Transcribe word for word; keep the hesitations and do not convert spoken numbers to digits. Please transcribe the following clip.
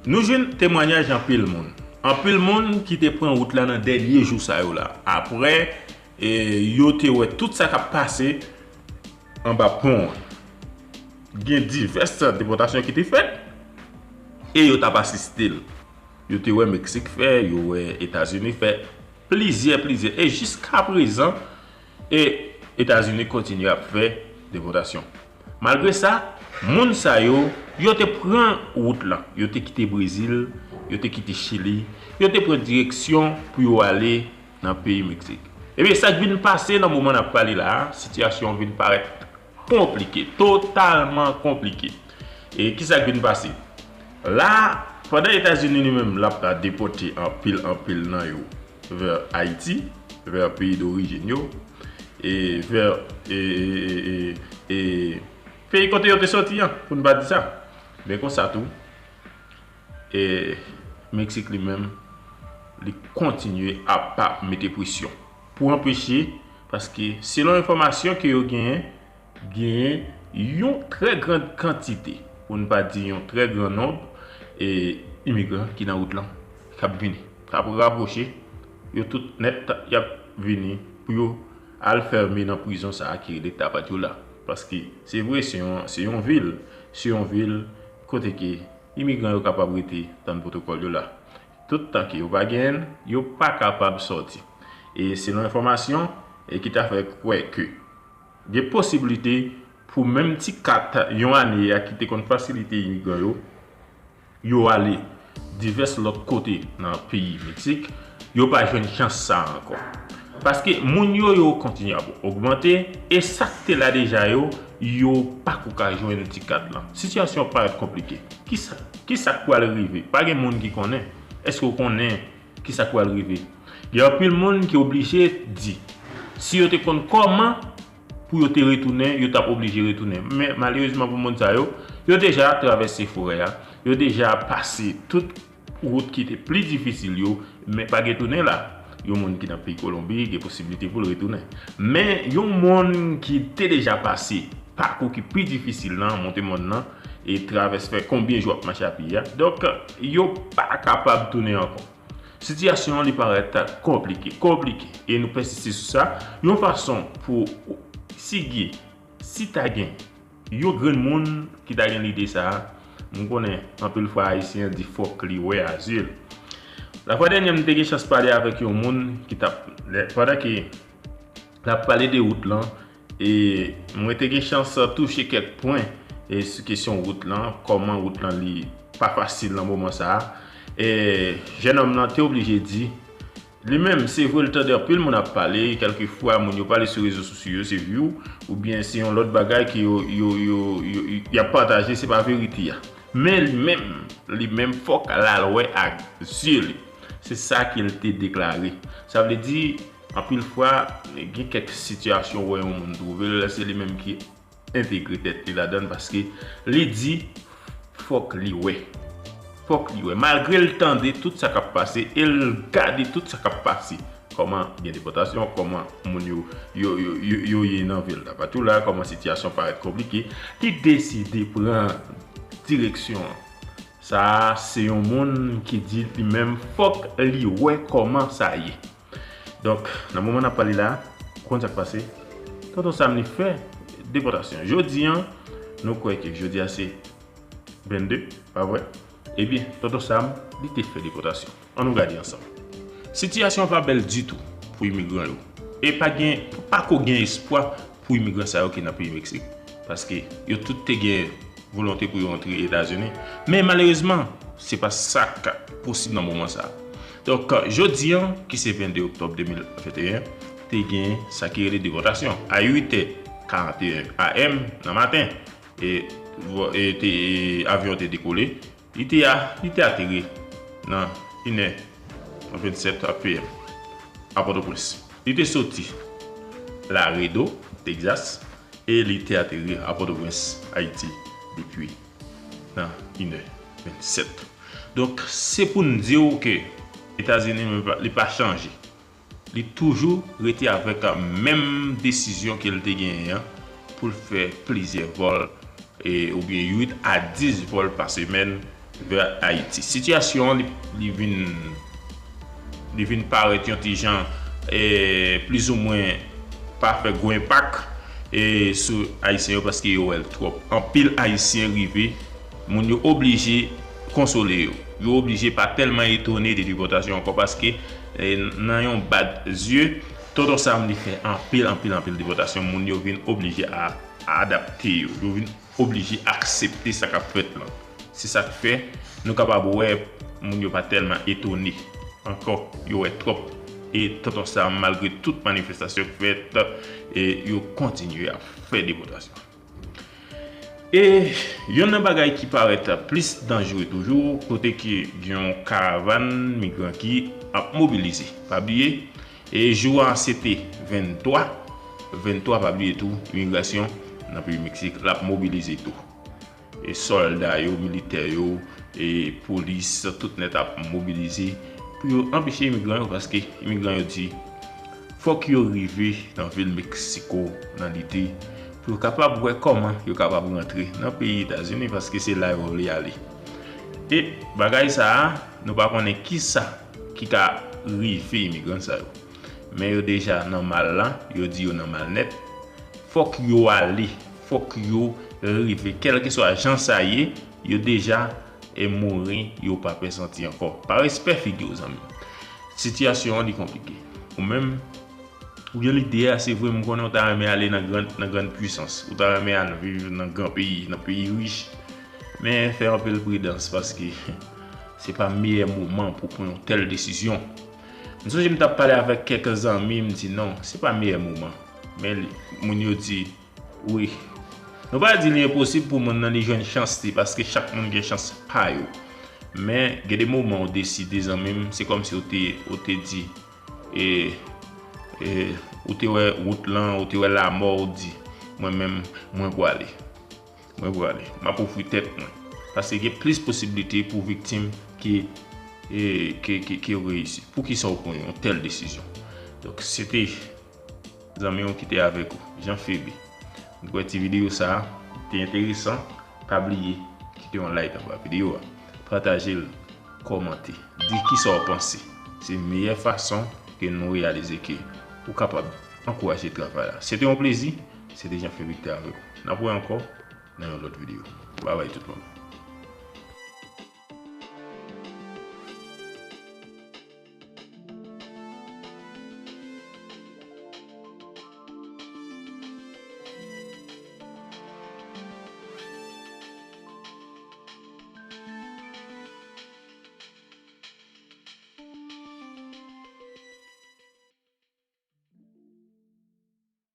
Nou jwenn temwanyaj anpil moun. Anpil moun ki te pran wout la nan dènye jou sa yo la. Apre, e, yo te wè tout sa k ap pase anba pon an. Gen divès depòtasyon ki te fèt e yo t ap asiste l. Yo te wè Meksik fè, yo wè Etazini fè, plizyè, plizyè. E jiskaprezan, e Etazini kontinye ap fè depòtasyon. Malgre sa, moun sa yo, yo te pran wout lan. Yo te kite Brezil, yo te kite Chili, yo te pran direksyon pou yo ale nan peyi Meksik. Ebyen, sa k vin pase nan moman n ap pale la a, sitiyasyon an vin parèt konplike, totalman konplike. E kisa k vin pase? La, pandan Etazini li menm, l ap depòte anpil, anpil nan yo vè Ayiti, vè peyi dorijin yo, e vè, e, e, e, e, e peyi kote yo te sòti an, pou n pa di sa. Men konsa tou, e Meksik li menm, li kontinye ap mete presyon pou anpeche, paske selon enfòmasyon ke yo genyen, genyen yon trè gran kantite, pou n pa di yon trè gran nonb, e imigran ki nan wout lan, k ap vini, k ap rapwoche, yo tout nèt, y ap vini pou yo al fèmen nan prizon sa a ki rele Tapatula. Paske se vre, se yon, se yon vil, se yon vil kote ke imigran yo kapab rete tann pwotokòl yo la. Tout tan ke yo pa genyen l, yo pa kapab sòti. E selon enfòmasyon, e ki ta fè kwè ke gen posiblite pou menm ti kat yon ane a ki te konn fasilite imigran yo, yo ale divès lòt kote nan peyi Meksik, yo pa jwenn chans sa a ankò. Paske moun yo, yo kontinye ap ogmante, e sa k te la deja yo, yo pako ka jwenn ti kat lan. Sitiyasyon an parèt konplike. Kisa, kisa k pral rive? Pa gen moun ki konnen. Èske w konnen kisa k pral rive? Gen anpil moun ki oblije di, si yo te konn kòman pou yo te retounen, yo t ap oblije retounen. Men malerezman pou moun sa yo, yo deja travèse forè a, yo deja pase tout wout ki te pli difisil yo, men pa gen tounen la. Yon moun ki nan peyi Kolonbi gen posiblite pou l retounen. Men yon moun ki te deja pase pakou ki pi difisil nan monte mòn nan, e travès fè konbyen jou ap mache a pye a. Donk, yo pa kapab tounen ankò. Sitiyasyon an li parèt konplike, konplike. E nou pèsiste sou sa, yon fason pou, si gen, si ta gen yon grenn moun ki ta gen lide sa a, m konnen anpil fwa Ayisyen di fòk li wè a zye l. Lafwa dènyè, m te gen chans pale avèk yon moun ki t ap, lè, pandan ke l ap pale de wout lan, e mwen te gen chans touche kèk pwen, e sou kesyon wout lan, kòman wout lan li pa fasil nan moman sa a. E jennonm lan te oblije di, li menm, se vre, l tande anpil moun ap pale, kèlkefwa moun yo pale sou rezo sosyo yo, se vyou, oubyen se yon lòt bagay ke yo, yo, yo, yo, y ap pataje, se pa verite a. Men li menm, li menm, fòk l al wè ak zye li. Se sa ke l te deklare. Sa vle di, anpil fwa, gen kèk sitiyasyon ou wè yon moun twouve l, se li menm ki entegre tèt li ladan l, paske li di fòk li wè. Fòk li wè. Malgre l tande tout sa k ap pase e l gade tout sa k ap pase. Kòman gen depòtasyon, kòman moun yo, yo, yo, yo, yo ye nan vil Tapatula, kòman sitiyasyon parèt konplike, li deside pran direksyon an. Sa a, se yon moun ki di li menm fòk li wè kòman sa ye. Donk, nan moman n ap pale la, ou konn sa k pase? Tonton Sam li fè depòtasyon. Jodi an, nou kwè ke jodi a se vennde, pa vre? Ebyen, Tonton Sam, li te fè depòtasyon. Ann nou gade ansanm. Sitiyasyon an pa bèl ditou pou imigran yo. E pa gen, pa ko gen espwa pou imigran sa yo ki nan peyi Meksik. Paske yo tout te gen volonte pou yo antre Etazini. Men malerezman, se pa sa k posib nan moman sa a. Donk, jodi an, ki se vennde oktòb de mil venteyen, te gen sa ki rele depòtasyon. A uit è karanteyen A M nan maten, e, e te, e avyon te dekole. Li te a, li te ateri nan inè vennsèt P M a Pòtoprens. Li te soti Laredo, Texas, e li te ateri a Pòtoprens, Ayiti, depi nan inè vennsèt. Donk, se pou n di w ke Etazini menm pa, li pa chanje. Li toujou rete avèk menm desizyon ke l te genyen an pou l fè plizyè vòl, e, oubyen uit a dis vòl pa semèn, vè Ayiti. Sitiyasyon an, li, li vin, li vin parèt yon ti jan, e, plizoumwen pa fè gwo enpak, e, sou Ayisyen yo paske yo wè l twòp. Anpil Ayisyen rive, moun yo oblije konsole yo. Yo oblije pa tèlman etone de depòtasyon ankò paske, e, nan yon bat zye, Tonton Sam li fè anpil, anpil, anpil depòtasyon. Moun yo vin oblije a, a adapte yo. Yo vin oblije aksepte sa k ap fèt lan. Se sa k fè nou kapab wè moun yo pa tèlman etone ankò, yo wè twòp. E Tonton Sam, malgre tout manifestasyon k fèt, e yo kontinye ap fè depòtasyon. E yonn nan bagay ki parèt plis danjere toujou, kote ke gen yon karavàn migran ki ap mobilize. Pa bliye, e jou a se te venntwa, venntwa, pa bliye tou, imigrasyon nan peyi Meksik, l ap mobilize tou. E sòlda yo, militè yo, e polis, tout nèt ap mobilize pou yo anpeche imigran yo, paske imigran yo di fòk yo rive nan vil Meksiko nan lide pou yo kapab wè kòman yo kapab rantre nan peyi Etazini, paske se la yo vle ale. E bagay sa a, nou pa konnen kisa ki ka rive imigran sa yo. Men yo deja nan mal la, yo di yo nan mal nèt. Fòk yo ale, fòk yo rive. Kèlkeswa jan sa ye, yo deja e mouri, yo pa pè santi ankò. Pa respè figi w, zanmi. Sitiyasyon an, li konplike. Ou menm, ou gen lide a, se vre, m konnen w ta renmen ale nan grann, nan grann pwisans. Ou ta renmen al viv nan gran peyi, nan peyi rich. Men fè anpil pridans paske se pa meyè moman pou pran yon tèl desizyon. M sonje m t ap pale avèk kèk zanmi, m di non, se pa meyè moman. Men li, moun yo di, wi. Nou pa di li enposib pou moun nan li jwenn chans li, paske chak moun gen chans pa yo. Men gen de moman ou deside, zanmi m, se kòmsi ou te, ou te di, e, e, ou te wè wout lan, ou te wè lamò, ou di, mwen menm, mwen pwale. Mwen pwale. M ap ofri tèt mwen. Paske gen plis posiblite pou viktim ke, e, ke, ke, ke reyisi. Poukisa w pran yon tèl desizyon? Donk, se te zanmi w ki te avèk ou, Jean Phebe. M kwè ti videyo sa a te enteresan. Pa bliye kite yon like anba videyo a. Pataje l, kòmante. Di kisa w panse. Se meyè fason ke nou reyalize ke ou kapab ankouraje travay la. Se te yon plezi. Se te Jean Phebe ki te avèk ou. N ap wè ankò nan yon lòt videyo. Babay tout moun.